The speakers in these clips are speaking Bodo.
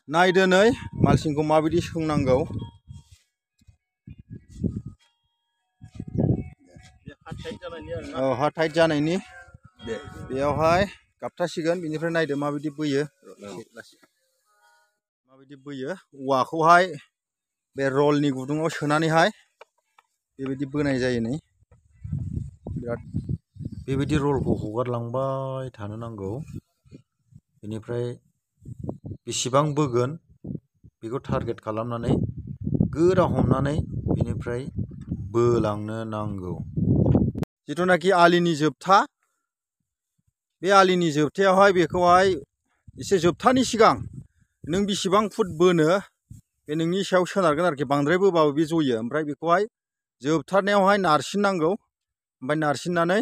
नायदो नै मालसिंखौ माबायदि सोंनांगौ। हा टाइट जानायनि बेयावहाय गाबथासिगोन बिनिफ्राय नायदो माबायदि बोयो माबायदि बोयो औवाखौहाय बे रलनि गुदुङाव सोनानैहाय बेबायदि बोनाय जायो नै बिराद बेबायदि रलखौ हगारलांबाय थानो नांगौ। बेनिफ्राय बेसेबां बोगोन बेखौ टारगेट खालामनानै गोरा हमनानै बेनिफ्राय बोलांनो नांगौ। जिथुनाखि आलिनि जोबथा बे आलिनि जोबथायावहाय बेखौहाय एसे जोबथानि सिगां नों बेसेबां फुट बोनो बे नोंनि सायाव सोनारगोन आरोखि। बांद्राय बोबाबो बे जयो। ओमफ्राय बेखौहाय जोबथारनायावहाय नारसिननांगौ। ओमफ्राय नारसिननानै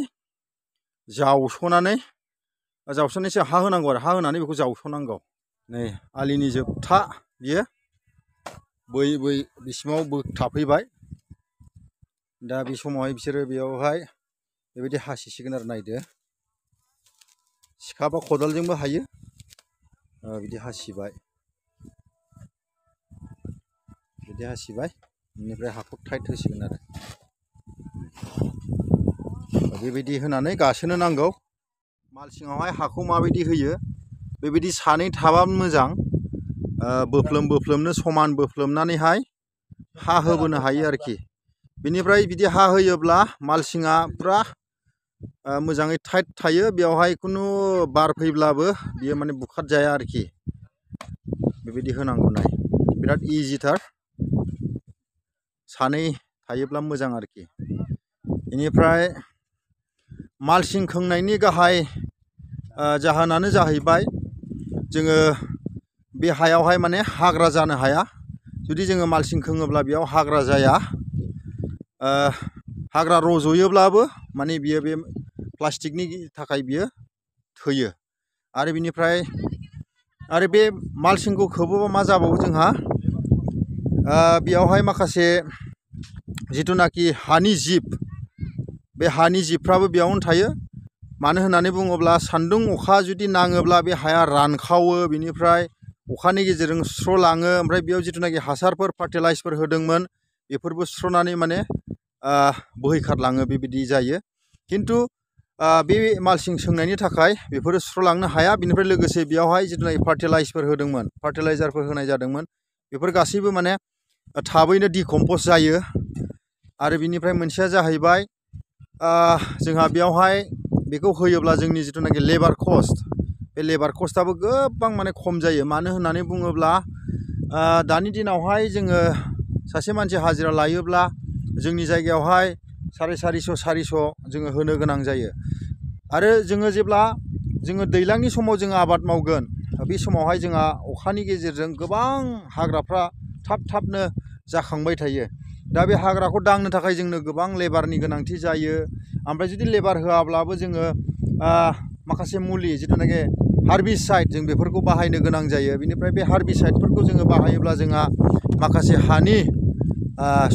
जावस'नानैसो हा होनांगौ आरो हा होनानै बेखौ जावस'नांगौ। नै आलिनि जोबथा बियो बोयै बिसिमाव बोगथाफैबाय। दा बे समावहाय बिसोरो बेयावहाय बेबायदि हासिसिगोन आरो नायदो सिखा बा खदालजोंबो हायो। बिदि हासिबाय बेनिफ्राय हाखौ टाइट होसिगोन आरो बेबायदि होनानै गासोनो नांगौ। मालसिङावहाय हाखौ माबायदि होयो बेबायदि सानै थाबा मोजां। बोफ्लोमनो समान बोफ्लोमनानैहाय हा होबोनो हायो आरोखि। बेनिफ्राय बिदि हा होयोब्ला मालसिङा पुरा मोजाङै टाइट थायो। बेवहाय खुनु बार फैब्लाबो बियो माने बुखारजाया आरोखि। बेबायदि होनांगौ नाय बिराद इजिथार। सानै थायोब्ला मोजां आरोखि। बेनिफ्राय मालसिं खोंनायनि गाहाय जाहोनानो जाहैबाय जोङो बे हायावहाय माने हाग्रा जानो हाया। जुदि जोङो मालसिं खोङोब्ला बेयाव हाग्रा जाया। हाग्रा रज'योब्लाबो माने बियो बे प्लास्टिकनि थाखाय बियो थैयो। आरो बिनिफ्राय आरो बे मालसिंखौ खोबोबा मा जाबावो जोंहा बेयावहाय माखासे जिथुनाखि हानि जिब बे हानि जिबफ्राबो बेयावनो थायो। मानो होननानै बुङोब्ला सान्दुं अखा जुदि नाङोब्ला बे हाया रानखावो। बिनिफ्राय अखानि गेजेरजों सुस्र'लाङो। ओमफ्राय बेयाव जिथुनाखि हासारफोर फार्टिलाइजारफोर होदोंमोन बेफोरबो सुस्र'नानै माने बोहैखारलाङो बेबायदि जायो। खिन्थु बे मालसिं सोंनायनि थाखाय बेफोरो सुस्र'लांनो हाया। बिनिफ्राय लोगोसे बेयावहाय जिथुनाखि फार्टिलाइजारफोर होनाय जादोंमोन बेफोर गासैबो माने थाबैनो डिकम्पस जायो। आरो बिनिफ्राय मोनसेया जाहैबाय जोंहा बेयावहाय बेखौ होयोब्ला जोंनि जिथुनाखि लेबार कस्ट बे लेबार कस्टआबो गोबां माने खम जायो। मानो होननानै बुङोब्ला दानि दिनावहाय जोङो सासे मानसि हाजिरा लायोब्ला जोंनि जायगायावहाय 450 जोङो होनो गोनां जायो। आरो जोङो जेब्ला दैज्लांनि समाव जोङो आबाद मावगोन बे समावहाय जोंहा अखानि गेजेरजों गोबां हाग्राफ्रा थाबनो जाखांबाय थायो। दा बे हाग्राखौ दांनो थाखाय जोंनो गोबां लेबारनि गोनांथि जायो। ओमफ्राय जुदि लेबार होआब्लाबो जोङो माखासे मुलि जिथुनाखि हार्बिसाइड जों बेफोरखौ बाहायनो गोनां जायो। बेनिफ्राय बे हार्बिसाइडफोरखौ जोङो बाहायोब्ला जोंहा माखासे हानि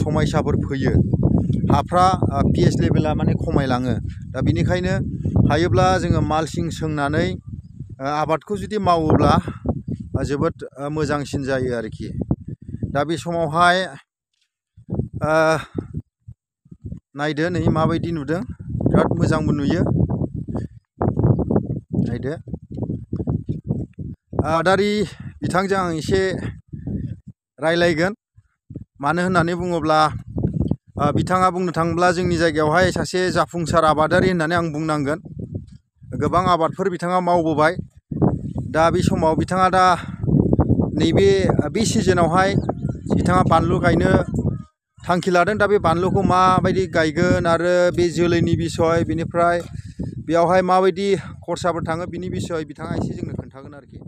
समयसाफोर फैयो। हाफ्रा pH लेभेला माने खमायलाङो। दा बेनिखायनो हायोब्ला जोङो मालसिं सोंनानै आबादखौ जुदि मावोब्ला जोबोद मोजांसिन जायो आरोखि। दा बे समावहाय नायदो नै माबायदि नुदों बिराद मोजांबो नुयो। नायदो आबादारि बिथांजों आं एसे रायलायगोन। मानो होननानै बुङोब्ला बिथाङा बुंनो थाङोब्ला जोंनि जायगायावहाय सासे जाफुंसार आबादारि होननानै आं बुंनांगोन। गोबां आबादफोर बिथाङा मावबोबाय। दा बे समाव बिथाङा दा नैबे सिजोनावहाय बिथाङा बानलु गायनो थांखि लादों। दा बे बानलुखौ माबायदि गायगोन आरो बे जोलैनि बिसय बेनिफ्राय बेयावहाय माबायदि खरसाफोर थाङो बिनि बिसय बिथाङा एसे जोंनो खोन्थागोन आरोखि।